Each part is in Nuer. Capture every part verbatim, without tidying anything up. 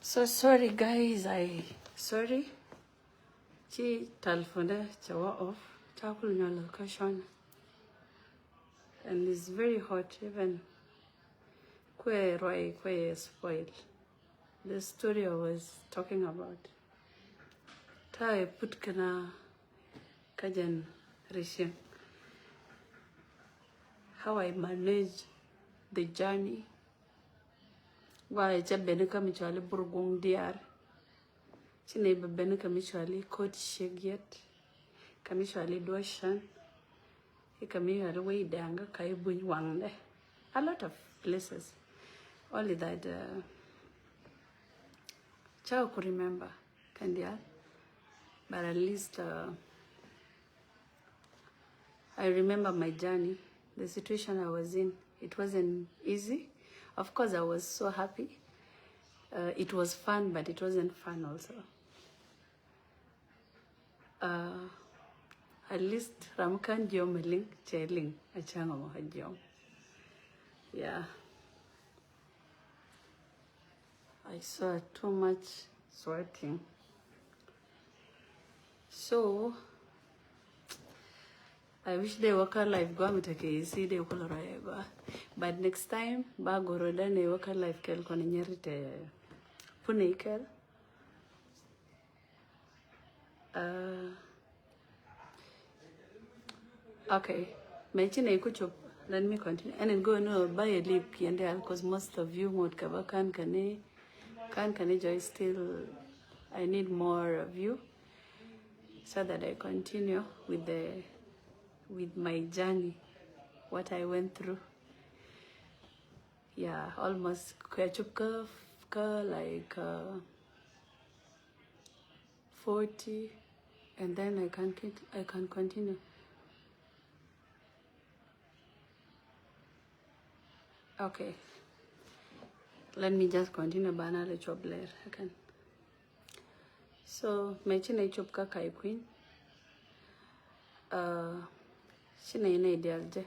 So sorry guys, I sorry. Ci telephone dɛ cɛ wä off. Ca kul nyɔl kä cɔn. And it's very hot even. Kuɛ ruai kuɛ spoil. The story I was talking about. Ta I put kena kajan rishing. How I manage the journey. Why cɛ beni kami cɔali Burgong diar. Ci nɛ bɛ beni kami cɔali Kot Shek yet. Kami cɔali Duashan. Kami cɔali Wei Danga kai buny wangde. A lot of places. Only that uh, ca ku remember. Kandial. But at least uh, I remember my journey, the situation I was in. It wasn't easy. Of course, I was so happy. Uh, it was fun, but it wasn't fun also. Uh, at least ram kan jiom a ling, cɛ ling, a chang a jiom. Yeah. I sweat too much sweating. So I wish dee wä kä live gua mi tekɛ isi dee kulɛ rɔ yɛ gua. But next time ba goro dee ni wä kä live kɛl kɔn nyɛri te puni kɛl. Uh, okay. Mɛ ci nɛ ku cop. Let me continue. And then go no ba yɛ lip yɛn dee because most of you ŋot kɛ ba kan kani kan kani joy still. I need more of you so that I continue with the with my journey, what I went through. Yeah, almost kɛ cop kä kä like uh, forty, and then I can I can continue. Okay, let me just continue. Bana le chop later. I can. So mɛ ci nɛ cop kä kai kui̱ny. Uh, ci nɛ nɛ dial jɛ.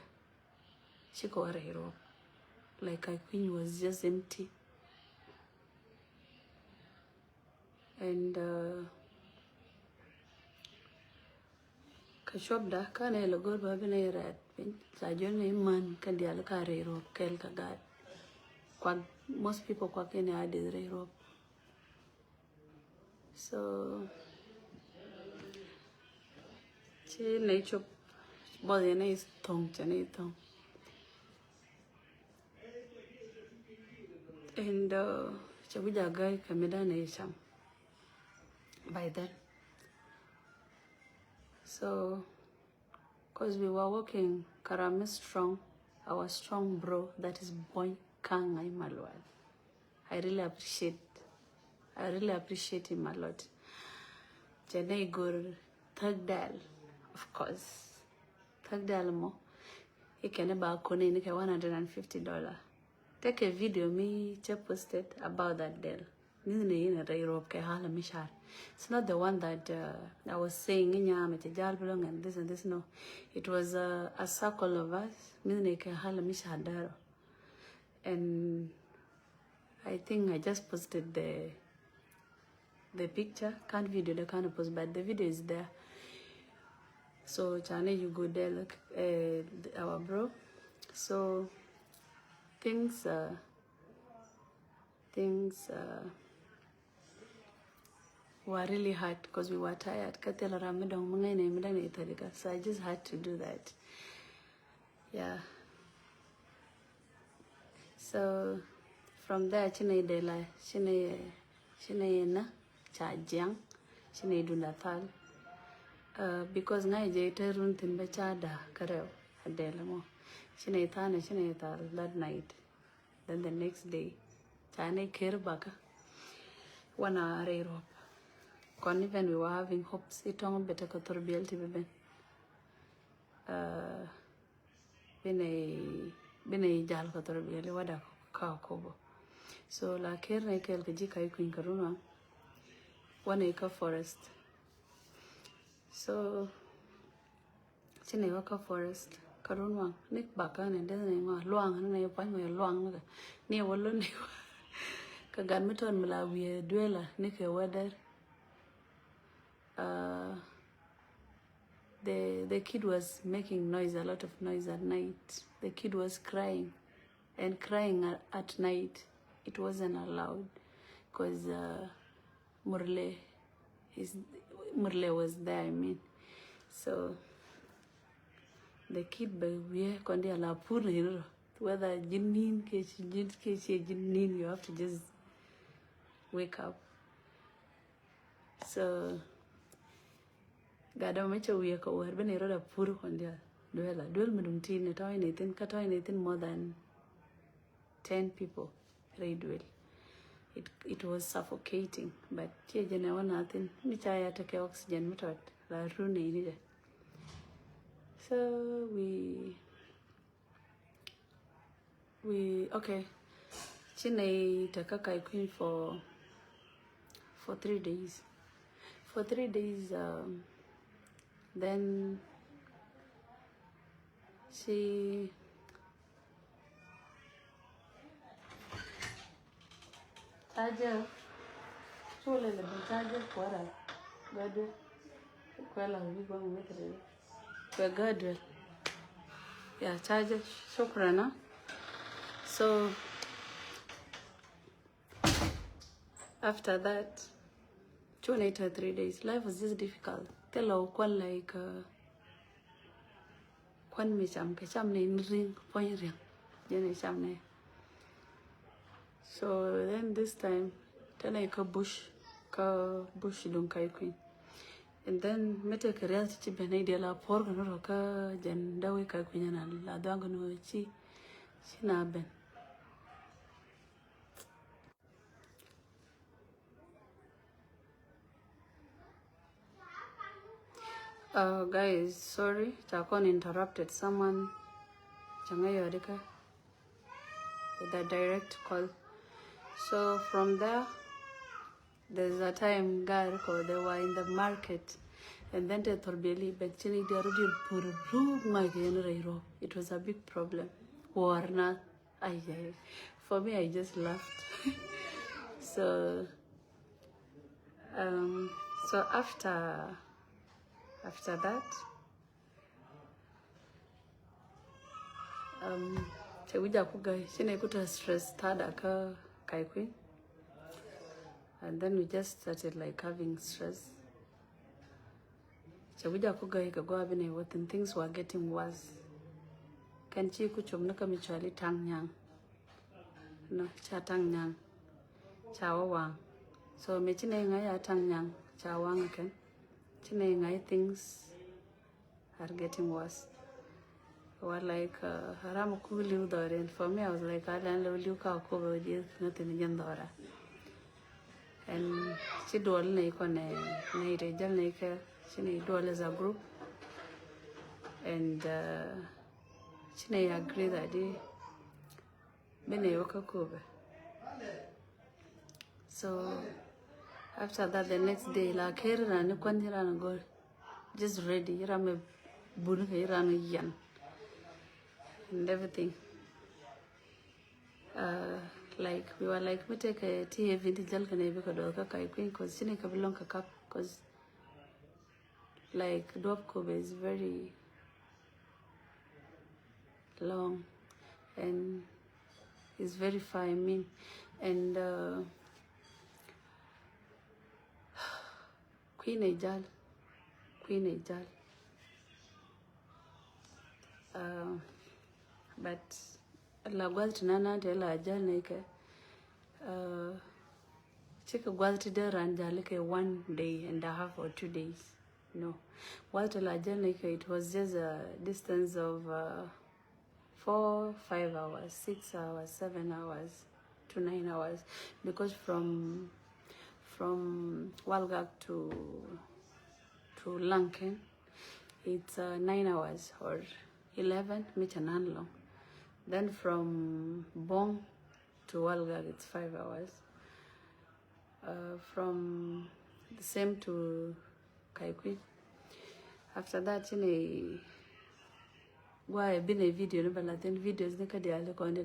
Ci kɔ rɛ ro. Like kai kui̱ny was just empty. And uh, kä cuɔpda kä nɛ lɛ go̱r ba bi nɛ rɛt piny ca jɔl nɛ man kä dial kä rɛy ruɔp kɛl kä gat. Kuak, most people kuak in a dith rɛy ruɔp. So ci nɛ cop bɔth yɛ nɛ thoŋ cɛ nɛ thoŋ. And uh, cɛ wi̱c a gäi kɛ mi dan ɛ cam by then. So cause we were working karami strong, our strong bro, that is Boy Kang Ai Malual. I really appreciate I really appreciate him a lot. Cɛ nɛ gor thug dal, of course. Thug dal mo. Ikɛn ba kone ni kɛ one hundred and fifty dollar. Take a video mi cɛ posted about that deal. Ni ni in a rɛy ruɔp kɛ hala mi car. It's not the one that uh, I was saying in yam cɛ jal belong and this and this, no. It was uh, a circle of us. Mi ni kɛ hala mi car daro. And I think I just posted the the picture. Can't video the kind of post, but the video is there. So China, you go there, look, uh, our bro. So things uh, things uh, were really hard because we were tired. Katela ramidong mangene midane itadika. So I just had to do that. Yeah. So from there, ci nɛ dee la ci nɛ ci nɛ na ca jiaŋ ci nɛ dunda thal. Uh, because ŋa̱ jɛ te run thin bɛ ca da kärɛw a dee la mɔ ci nɛ thal ci nɛ thal that night. Then the next day ca nɛ ker baka wana rɛy ruɔp. Kɔn even we were having hopes itɔŋ bete kä thor biɛl ti bi ben. Uh, Binɛ binɛ jal kä thor biɛli wada kä kobo. So la ker nɛ kɛl kä ji̱ ka ikuny kä runwa. Wanɛ kä forest. So ci nɛ wä kä forest kä runwa ni baka nɛ dee nɛ ŋɔ luaŋ ni nɛ puany wɛ luaŋ ni kɛ ni wä lon ni wä. Kä gat mi tɔt mi la wiee duela ni kɛ wädär. Uh, the the kid was making noise, a lot of noise at night. The kid was crying and crying at, at night. It wasn't allowed because uh, Murle, his Murle was there. I mean, so the kid bɛ wiee kɔn diaal a pur ni rɔ. Whether ji̱n ni̱n kɛ ci ji̱n kɛ ci ji̱n ni̱n, you have to just wake up. So gat dɔ̱ŋ mi cɛ wiee kɛ wäär ben i̱ rɔɔdɛ pur kɔn diaal. Duel a duel mi duŋ tin ni tɔ̱ ni thin kä tɔ̱ ni thin more than ten people rɛy duel. It, it was suffocating, but ciɛ jɛn ɛ wä na thin mi ca ya tekɛ oxygen mi tɔt la run ni ni jɛ. So we we okay. Ci nɛy tekɛ Kaikuin for for three days. For three days, um, then she Charger. Chule le bin charger kuara. Gadu. Kuela wiba mwekere. Kwe gadu. Yeah, charger. Shukran. So after that, two later three days, life was just difficult. Tell our like uh, Kuan mi cam kɛ cam ni riŋ puɔ̱ny riŋ. Jɛn ɛ cam ni. So then this time tɛnɛ kä bush, kä bush duŋ Kaikuin. And then mi tɛ kɛ rial ci ci ben idiɛ la puɔr kɛ ni rɔ kä jɛn dawɛ Kaikuin na la duaŋ kɛ ni ci ci na ben. Uh, guys, sorry, ca kɔn interrupted someone. Ca ŋa yɔdikä with a direct call. So from there, there's a time gaa rikɔ they were in the market, and then te thor bieli ben cini dia rudi pur ru ma ke ni rei ro. It was a big problem. War na. Ay, ay. For me, I just laughed. So, um, so after, after that, um, te wija ku gai, cine ku ta stress tada ka Kaikuin. And then we just started like having stress. Cɛ wi̱c a ku gäi kɛ gua̱a̱ bi nɛ wä thin, things were getting worse. Kɛn ci ku com ni kä mi cuali taŋ nyaŋ. No, ca taŋ nyaŋ. Ca wä waŋ. So mi ci nɛ ŋa̱c a taŋ nyaŋ ca waŋ kɛn. Ci nɛ ŋa̱c things are getting worse. Wa like uh, haram ku liw dhɔrin. For me, I was like, a lɛn liw liw ka ku bɛ wä jieth ni thin jin dhɔra. And ci duɔl ni kɔn ni ri jal ni kɛ ci ni duɔl as a group. And uh, ci ni agree that di bi ni wä ka ku bɛ. So after that, the next day la ker ran ni kwan ran gol. Just ready, ram mi bun kɛ ran yan and everything. Uh, like we were like mi tekɛ ti heavy ti jal kɛ nɛ bi kɛ dɔɔr kä Kaikuin, cause ci ni kɛ bi lɔŋ kɛ kap, cause like Duɔp Kobe is very long and is very far, I mean, and uh, Kui̱ nɛ jal. Kui̱ nɛ jal. Uh, but la gua̱th ti nana te la jal nɛ kɛ. Uh, cikɛ gua̱th ti dee ran jal kɛ one day and a half or two days. No. Gua̱th ti la jal nɛ kɛ, it was just a distance of uh, four, five hours, six hours, seven hours to nine hours, because from from Walgak to to Lanken, it's uh, nine hours or eleven, mi ca nan lɔŋ. Then from Bong to Walgak, it's five hours. Uh, from the same to Kaikuin. After that, ci ni Gua̱a̱ ɛ binɛ video ni bɛ la thin videos ni kä diaal ti kɔn di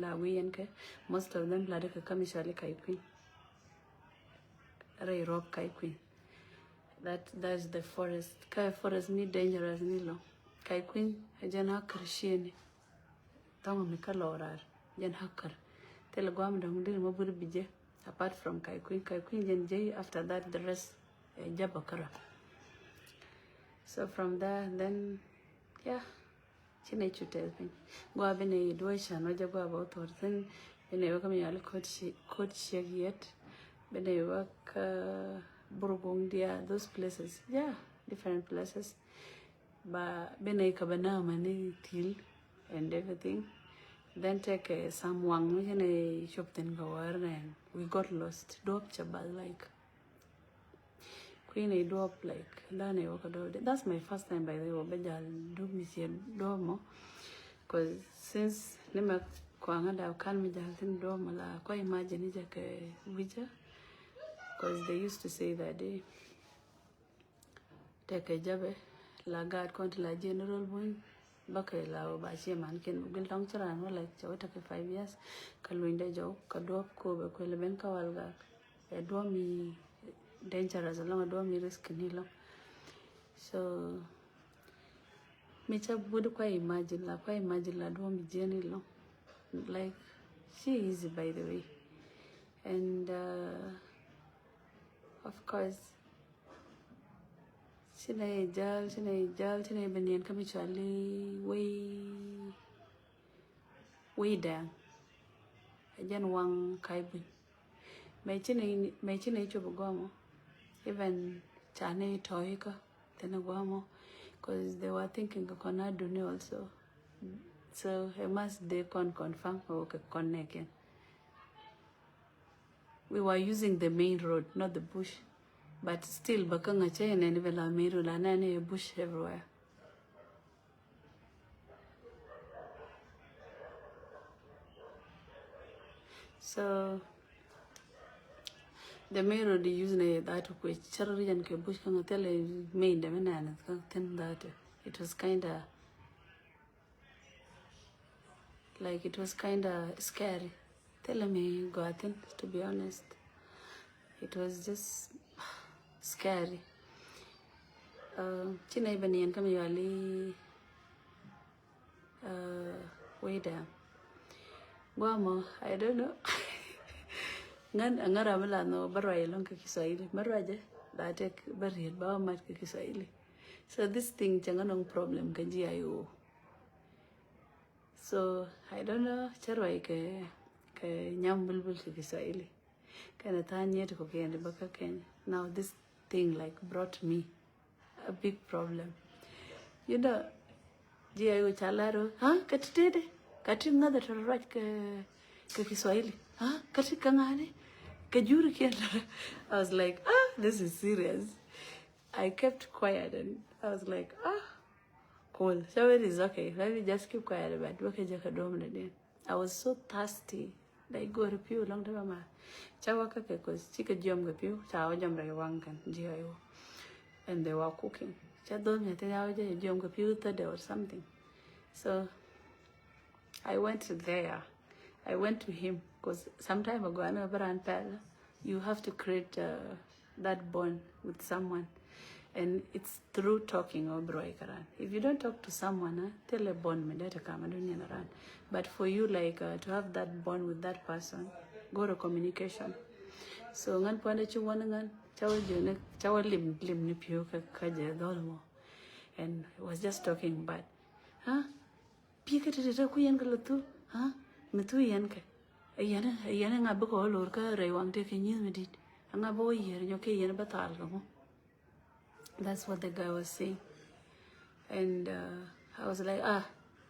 la wi̱i̱ yɛn kɛ. Most of them la di kɛ kami cɔali Ka̱i̱ Kui̱ny. Rɛy rɔp Ka̱i̱ Kui̱ny. That, that's the forest. Kä forest mi dangerous ni lɔ. Ka̱i̱ Kui̱ny ɛ jɛn a kär cieni. Thɔŋ mi kä lɔrar jɛn hacker. Thilɛ guam dɔŋ diri ma buri bi jɛ. Apart from Ka̱i̱ Kui̱ny, Ka̱i̱ Kui̱ny jɛn jɛ, after that the rest ɛ jaba kära. So from there then, yeah. Ci nɛ cu tɛth piny. Gua bi nɛ duɔ̱c can wä jɛ gua bä thor thin. Bi nɛ wä kä mi yali kot ciek yet. Bi nɛ wä kä Burgong dia, those places. Yeah, different places. Ba bi nɛ kä bä na ma ni til and everything. Then take uh, some wang mi ci nɛ cop thin kä wär nɛ. We got lost. Duɔp ca ba like. Kui̱n i̱ duɔp like dan i̱ wä kä duɔp. That's my first time by the way wä bä jal dup mi ciɛ duɔp mɔ. Cause since ni mɛ kuaŋä da kan mi jal thin duɔp mɔ la kua imagine i̱ jɛ kɛ wi̱cä. Cause they used to say that day. Tekɛ jabɛ la gaat kɔn ti la general buny. Bä kɛ la wä ba cie man ken gil tɔŋ ci ran wä like cɛ wä tekɛ five years. Kä luny dɛ jɔw kä duɔp ko bɛ kuɛl ben kä wal gak. Ɛ duɔp mi dangerous lɔŋ, ɛ duɔp mi risk ni lɔŋ. So mi ca budi kua imagine la, kua imagine la duɔp mi jeni lɔŋ. Like, she easy by the way. And uh, of course, ci nɛ jal, ci nɛ jal, ci nɛ ben yɛn kä mi cɔali wei, wei dɛŋ. Ɛ jɛn waŋ Ka̱i̱ Buny. Mɛ ci nɛ, mɛ ci nɛ cop gɔmɔ. Even ca nɛ tɔy kä thin gɔmɔ. Cause they were thinking kɛ kɔn a duni also. So ɛ must de kɔn confirm o kɛ kɔn nɛ kɛn. We were using the main road, not the bush. But still, bä kä ŋa̱cä in ɛn i̱ bɛ la main road, la nɛn i̱ bush everywhere. So the main road is using it that way. Chara region kɛ bush kä ŋa̱cä lɛ main dɛ mi nɛn kä thin that. It was kinda Like, it was kinda scary. Thilɛ mi gɔaa thin, to be honest. It was just scary. Uh, ci nɛ ben yɛn kä mi yɔali uh, wei dɛm. Guamɔ, I don't know. Ŋän aŋära mi la nɔ bä ruac ɛlɔŋ kɛ Kiswahili. Bä ruac ɛ la tek bä riet bä mat kɛ Kiswahili. So this thing cɛ ŋän ɔŋ problem kɛ G I O. So I don't know, cä ruac kɛ kɛ nyam bulbul kɛ Kiswahili. Kɛnɛ tha̱a̱ŋ nyet kɔ kɛn di bä kä Kenya. Now this thing like brought me a big problem. You know, G I O ca lar, ha, kä ti tede, kä ti ŋa̱th tɔrɔ ruac kɛ kɛ Kiswahili. Ha, kä ti kä ŋa̱ni kɛ juri kiɛn. I was like, ah, this is serious. I kept quiet and I was like, ah, cool. So it is okay. Let me just keep quiet about what kɛ jɛ kɛ dom na din. I was so thirsty. Like, go̱o̱ri pi̱w lɔŋ te bä ma. Ca wä kä kɛ kɔs cikɛ jiɔm kɛ pi̱w ca wä jɔm rɛy waŋ kɛn ji̱ ɣɔy wä. And they were cooking. Ca dho̱n mi te ca wä jɛ jiɔm kɛ pi̱w thädɛ or something. So I went there. I went to him because sometime ago I know bä ran pɛl. You have to create uh, that bond with someone. And it's through talking or bro karan. If you don't talk to someone, uh, tell a bond me that come do around. But for you like uh, to have that bond with that person, go to communication. So ngan pande ci wan ngan cawa jene cawa lim lim ni piu ka ka je dol mo. And I was just talking but huh? Pikä ti ti ku yɛn kɛ lɛ thu ha mi thu yɛn kɛ. Yɛn yɛn ŋa bikɛ wä lor kä rɛy waŋ ti kɛ nyi̱th mi dit. Ŋa bä wä yier nyɔ kɛ yɛn bä thal kɛ ŋu. That's what the guy was saying. And uh, I was like ah,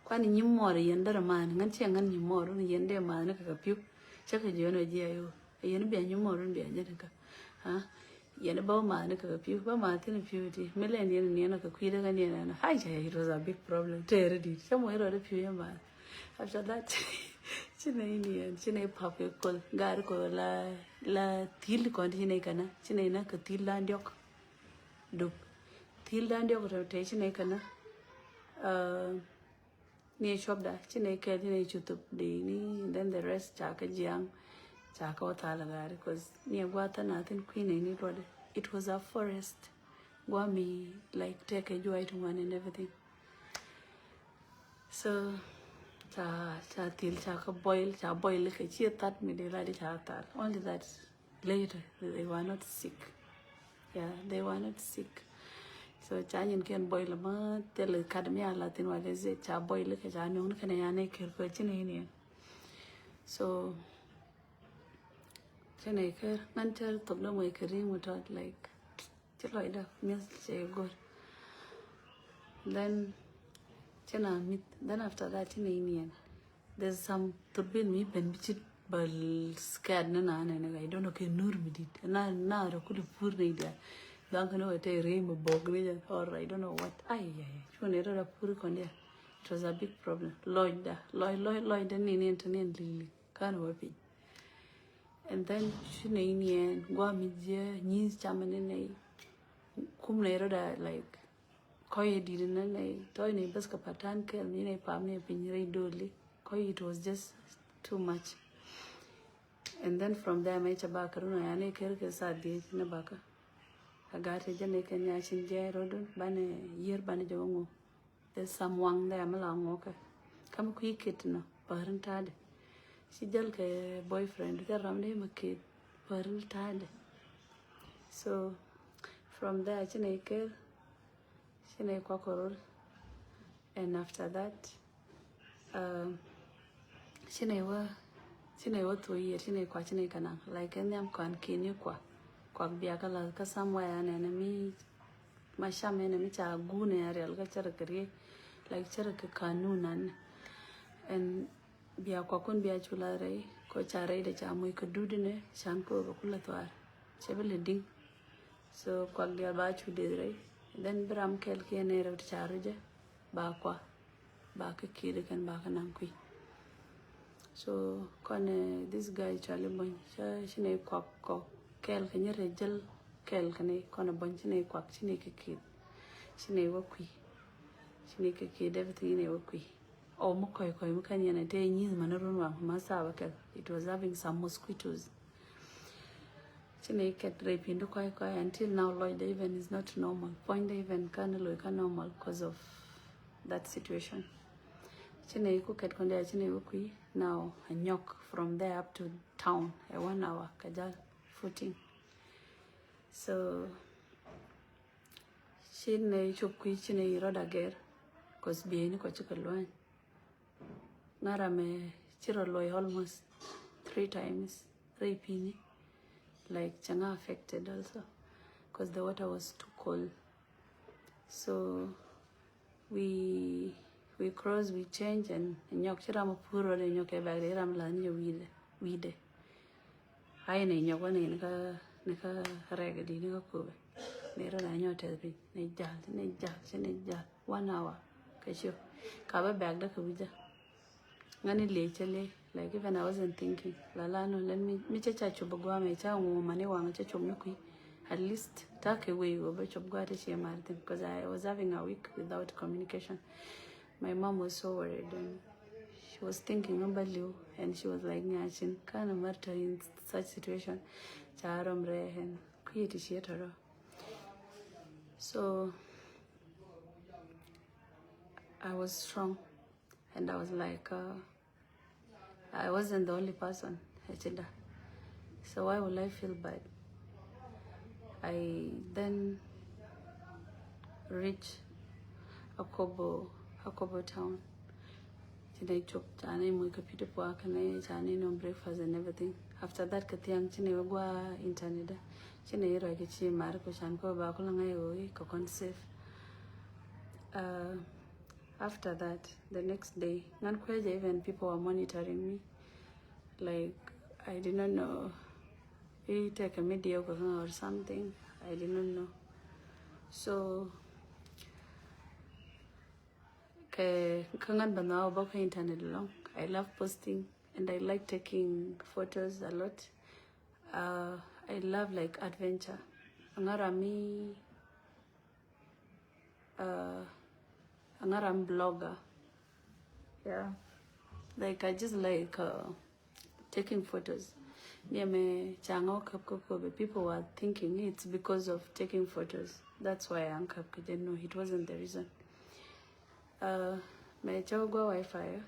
kuan nyi mɔr yɛn därɛ man ŋän ciɛ ŋän nyi mɔr ni yɛn dee man ni kɛ kɛ piu. Cä kɛ jiɔn wä jiɛ yo yɛn bia nyi mɔr ni bia jɛ ni kɛ. Ha. Yɛn bä wä mathni kɛ kɛ piu bä mathni piu ti mi lɛ niɛn niɛn kɛ kui̱dɛ kɛ niɛn ɛn. Hai cɛ it was a big problem tɛɛri dit cɛ mɔ irɔ de piu yɛ math. After that ci nɛ iniɛn ci nɛ pap kɛ kol gar kɔ la la thil kɔn ci nɛ kɛnɛ ci nɛ na kɛ thil dan diɔk. Dup thil dan diɔk tɛ ci nɛ kɛnɛ. Ni cuɔpda ci ni kɛl ci ni cu thop dee ni, then the rest ca kɛ jiaŋ, ca kɛ wä thal gari, 'cause ni a guath than I think kui̱ ni ni luɔt. It was a forest. Gua mi like tɛkɛ juay ti ŋuan and everything. So ca ca thil ca kɛ boil, ca boil kɛ ci that mi di la di ca thal. Only that later they were not sick. Yeah, they were not sick. So ca nyin kɛn boil ma thil kat mi a la thin wa de zit ca boil kɛ ca nung kɛ ne ya ne kir kɛ ci ne ni. So ci ne kir ngan ter tok da mo kir ri mo tot like ci lɔcda miss cɛ gor. Then ci na mit, then after that ci na iniɛn. There's some turbin mi ben bi ci bal scared na na ne. I don't know kɛ nur mi dit na na ra kuli pur ne dia. Dan kɛ no te re mi bog ne ja or I don't know what. Ay ay ay. Cu ne ra pur kɔn dia. It was a big problem. Lɔcda lɔc lɔc lɔcda ni ni ɛn te ni ɛn lili kan wä piny. And then ci nɛy niɛn gua mi jiɛ nyi̱i̱th camɛ ni nɛy. Kum nɛy rɔda like kɔy ɛ di̱t ni nɛy tɔy ni bäth kɛ patan kɛl ni nɛy pam ni piny rɛy doli kɔy. It was just too much. And then from there mɛ ca ba kɛ run a yani kɛr kɛ sa diɛ ni baka. A gat jɛ ni kɛ nya cin jɛ rɔdun banɛ yier banɛ jɛ wä ŋu. There's some waŋ there mi la ŋuɔkɛ. Kä mi kui̱ kit nɔ pärin ta̱a̱dɛ. Ci jäl kɛ boyfriend kɛ ram dee mi kit pärin ta̱a̱dɛ. So from there ci nɛ kɛr ci nɛ kuak kɔrɔr. And after that um, ci nɛ wä ci nɛ wä thuɔ̱ yier ci nɛ kua ci nɛ kɛ naŋ like kɛ nhiam kɔn kini kua. Kuak bia kä la kä somewhere nɛ nɛ mi ma cam ɛn mi ca guun ɛ riɛl kä cärɛ kɛ riey like cärɛ kɛ kanun an. Ɛn bia kuakun bia cu la rɛy kɔ ca rɛy de ca moc kɛ dudinɛ can kɛ wä bɛ kulɛ thuaar cɛ bi lɛ diŋ. So kuak dial ba cu dee rɛy then bi ram kɛl kiɛ nɛ rɛw ti ca rujɛ ba kua ba kɛ kiri kɛn ba kɛ naŋ kui̱. So kɔnɛ this guy cɔali bony ca ci nɛ kuak kɔ kɛɛl kɛ nyɛ rɛ jɛl kɛɛl kɛ nɛ kɔnɛ bony ci nɛ kuak ci nɛ kɛ kith ci nɛ wä kui̱ ci nɛ kɛ kith everything ci nɛ wä kui̱. Ɔ mi kɔy kɔy mi kɛn yɛn ɛ tɛ nyi̱th mɛ ni run waŋ ma thaabä kɛ it was having some mosquitoes. Ci nɛ kɛt rɛy pi̱n ti kɔy kɔy until now lɔcdɛ even is not normal puɔ̱nydɛ even ka ni loc ka normal cause of that situation. Ci nɛ ku kɛt kɔn dɛ ci nɛ wä kui̱ now a nyɔk from there up to town ɛ one hour kɛ jal footing. So ci nɛ cop kui̱ ci nɛ rɔd agɛr cause bieyni kɔ ci kɛ luany. Ŋa̱ ram ɛ ci rɔ luɔy almost three times rɛy pi̱ni. Like cɛ ŋa̱ affected also cause the water was too cold. So we we cross we change and nyɔk ci ram a pur rɔ de nyɔk kɛ bag de ram la ni jɛ wi̱dɛ wi̱dɛ. Ai ni nyɔk wä ni ni ka ni ka rɛk di ni ka kubɛ ni rɔ na nyɔk tɛth piny ni jal ni jal ci ni jal one hour. Kɛ ci ka bä bag de kɛ wi̱dɛ. Ŋäni liec cä liec like even I wasn't thinking la la no lɛn mi cä ca cop a guam ɛ ca ŋu mani waŋ cä cop ni kui̱. At least ta kɛ wei wä bä cop guam ti ci mar thin cause I was having a week without communication. My mom was so worried and she was thinking ŋä bä liw and she was like ŋa cin kan a mar ta in such situation. Ca rom rɛ and kui̱ ti ci ta rɔ. So I was strong and I was like uh, I wasn't the only person ɛ ci da. So why will I feel bad? I then reach Akobo Akobo town. Ci nɛ cop ca nɛ moc kɛ piti puak kɛ nɛ ca nɛ no breakfast and everything. After that kɛ thiaŋ ci nɛ wä gua internet da ci nɛ rɔ kɛ ci mar ko can ko ba ko la ŋa yo ka kon safe. Uh, after that the next day ŋan kuɛ jɛ even people were monitoring me. Like I did not know. It take a mediocre or something. I did not know. So kɛ kɛ ŋan bä nhɔa bä kɛ internet along. I love posting and I like taking photos a lot. Uh, I love like adventure. Ŋa ram mi uh, ŋa ram blogger. Yeah. Like, I just like uh, taking photos. Ni mɛ ca ŋa wä käp kä Kobe, people were thinking it's because of taking photos. That's why an käp kä jɛ. No, it wasn't the reason. Uh, mɛ ca wä gua wifi.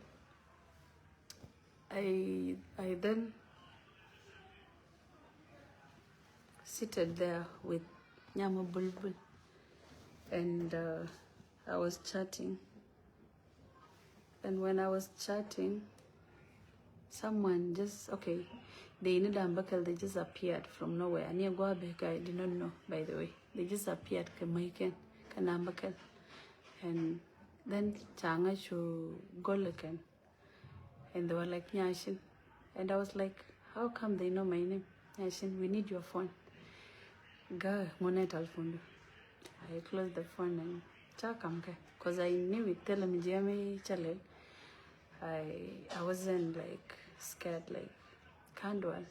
I I then seated there with Nyama Bulbul, and uh, I was chatting. And when I was chatting, someone just, okay, they ni dan bäkɛl, they just appeared from nowhere. Ni a gua bek, I did not know, by the way. They just appeared kɛ maiken, kɛ nan bäkɛl. And then ca ŋa cu gol kɛn. And they were like, "Nyacin." And I was like, "How come they know my name? Nyacin, we need your phone." Ga, ŋun ɛ telephone du. I closed the phone and ca kam kɛ. Cause I knew it, thilɛ mi jiɛ mi ca lɛl. I I wasn't like scared, like, kän dual.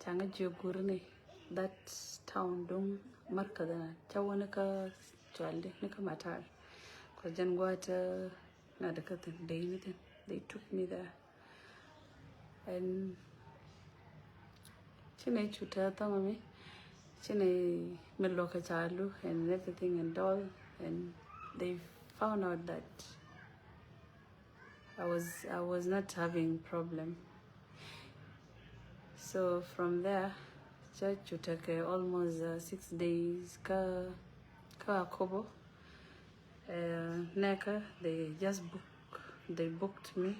Ca ŋa jiök guur ni that town duŋ markaz na. Ca wä ni kä cual di ni kä matar. Cause jɛn gua̱a̱th ŋa̱t kä thin, dee ni thin. They took me there. And ci nɛ cu tɛ thɔŋ mi, ci nɛ mi luɔk kɛ ca lu and everything and all, and they found out that I was I was not having problem. So from there, ca cu tɛ kɛ almost uh, six days kä kä Akobo. Uh, nɛkɛ, they just book they booked me.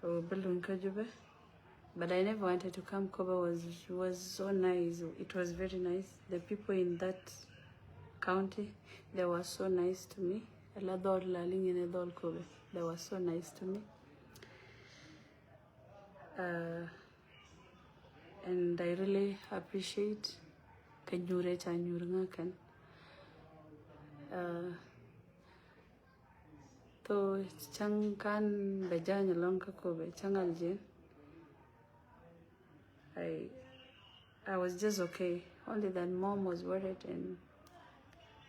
Oh, bä luny kä Jubɛ. But I never wanted to come. Kobe was was so nice. It was very nice. The people in that county, they were so nice to me. Ala dhɔl la liŋ in a dhɔl Kobe. They were so nice to me. Uh, and I really appreciate kɛ nyuur ɛ ca nyuur ŋa kɛn. Uh, Though cäŋ kan bɛ jany along kä Kobe, cäŋ aljen. I I was just okay. Only that mom was worried and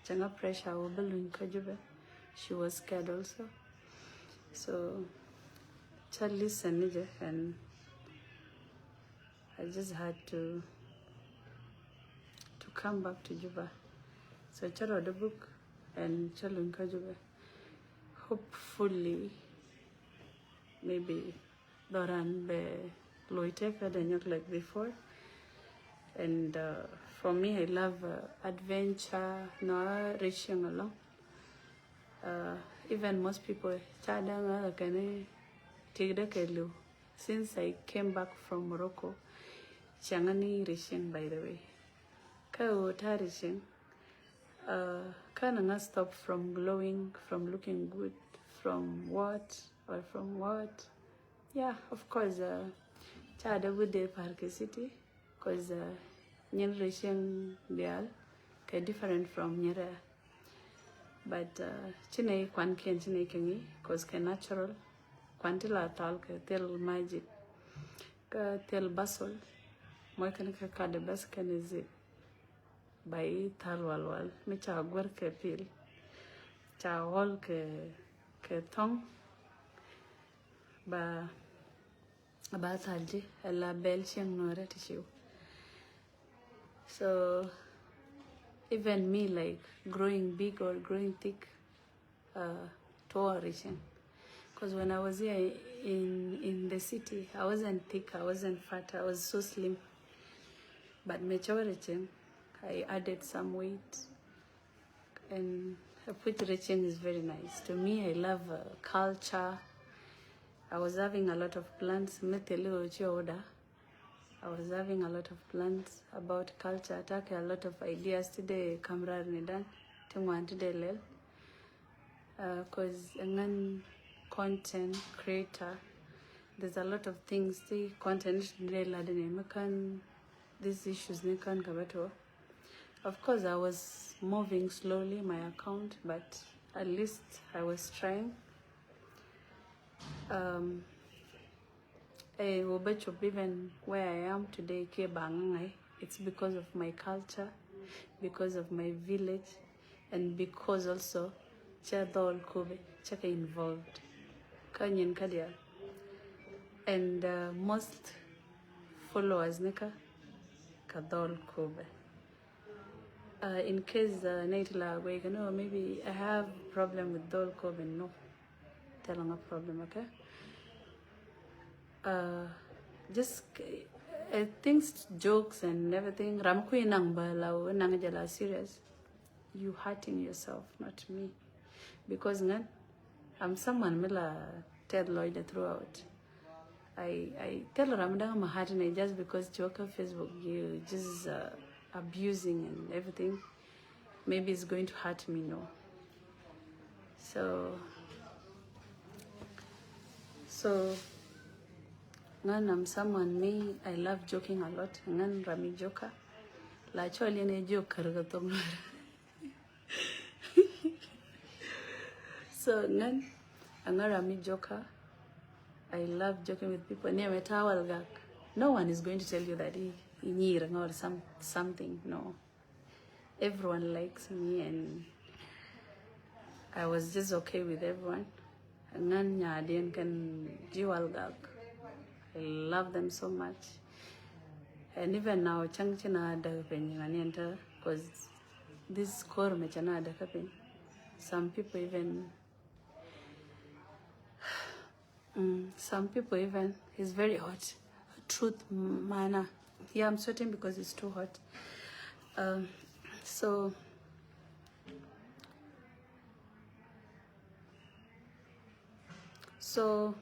cäŋ a pressure wä bä luny kä Jubɛ. She was scared also. So ca listen ni jɛ and I just had to to come back to Juba. So ca rɔɔdɛ book and ca luny kä Juba. Hopefully, maybe dhɔran bɛ loite kä dɛ nyɔk like before. And uh, for me, I love uh, adventure, no reaching along. Uh, even most people, ca dang a kani tigda kɛ liw. Since I came back from Morocco, cäŋ ni reaching, by the way. Kä o ta reaching, uh, kä na ŋa stop from glowing, from looking good, from what or from what. Yeah, of course, uh, ca dee wä dee Park City, cause uh, nyin reaching dial kɛ different from nyirɛ. But uh, ci nɛ kuan kiɛn ci nɛ kɛ ŋi, cause kɛ natural. Kuan ti la thal kɛ thil magic. Kä thil basol. Mɔ kɛn kɛ kat de bas kɛn is it. Ba i thal wal wal mi ca guɛr kɛ pil. Ca ɣɔl kɛ kɛ thɔŋ. Ba ba thal ji̱ ala bɛl cieŋ nuɔrɛ ti ciw. So even me, like, growing big or growing thick, uh, toward reaching. Because when I was here in in the city, I wasn't thick, I wasn't fat, I was so slim. But mɛ cä wä reaching, I added some weight. And which reaching is very nice. To me, I love uh, culture. I was having a lot of plans. Mi thil i̱ ɣöö ci ɣööda. I was having a lot of plans about culture. Takɛ a lot of ideas ti dee kam raar ni dan ti ŋuan ti dee lɛl. Cause ɛŋän content creator, there's a lot of things ti content ni dee lat ni mi kan, these issues ni kan kɛ bä tuɔ. Of course, I was moving slowly my account, but at least I was trying. Um, eh, wä bä cop even where I am today kiɛ ba ŋaŋ ɛ, it's because of my culture, because of my village, and because also cɛ dhɔl Kobe, cä kɛ involved kä nyin kä diaal. And uh, most followers ni kä kä dhɔl Kobe. Uh, in case uh, nɛy ti la guic kɛ ni, oh, maybe I have problem with dhɔl Kobe, no. Tɛl ŋa problem, okay? Uh, just uh, things, jokes and everything. Ram ku inang ba la inang jɛ la serious. You hurting yourself, not me. Because ngan, I'm someone mi la tell lawyer throughout. I I tell ram dang ma hurting just because ci wä kä Facebook, you just uh, abusing and everything. Maybe it's going to hurt me, no. So so ngan, I'm someone, me, I love joking a lot. Ngan ram mi joker. La cɔl yɛn ɛ joker kä thok Nuer. So ngan, a ngan ram mi joker. I love joking with people. Ni mɛ tawal gak. No one is going to tell you that he, he nyir or some something. No. Everyone likes me and I was just okay with everyone. Ngan nyadiɛn kɛn jiwal gak. I love them so much. And even now, chang china da piny ngan yenta, cause this core me chana da kapin. Some people even Mm, some people even, it's very hot. Truth, mana. Yeah, I'm sweating because it's too hot. Um, so, so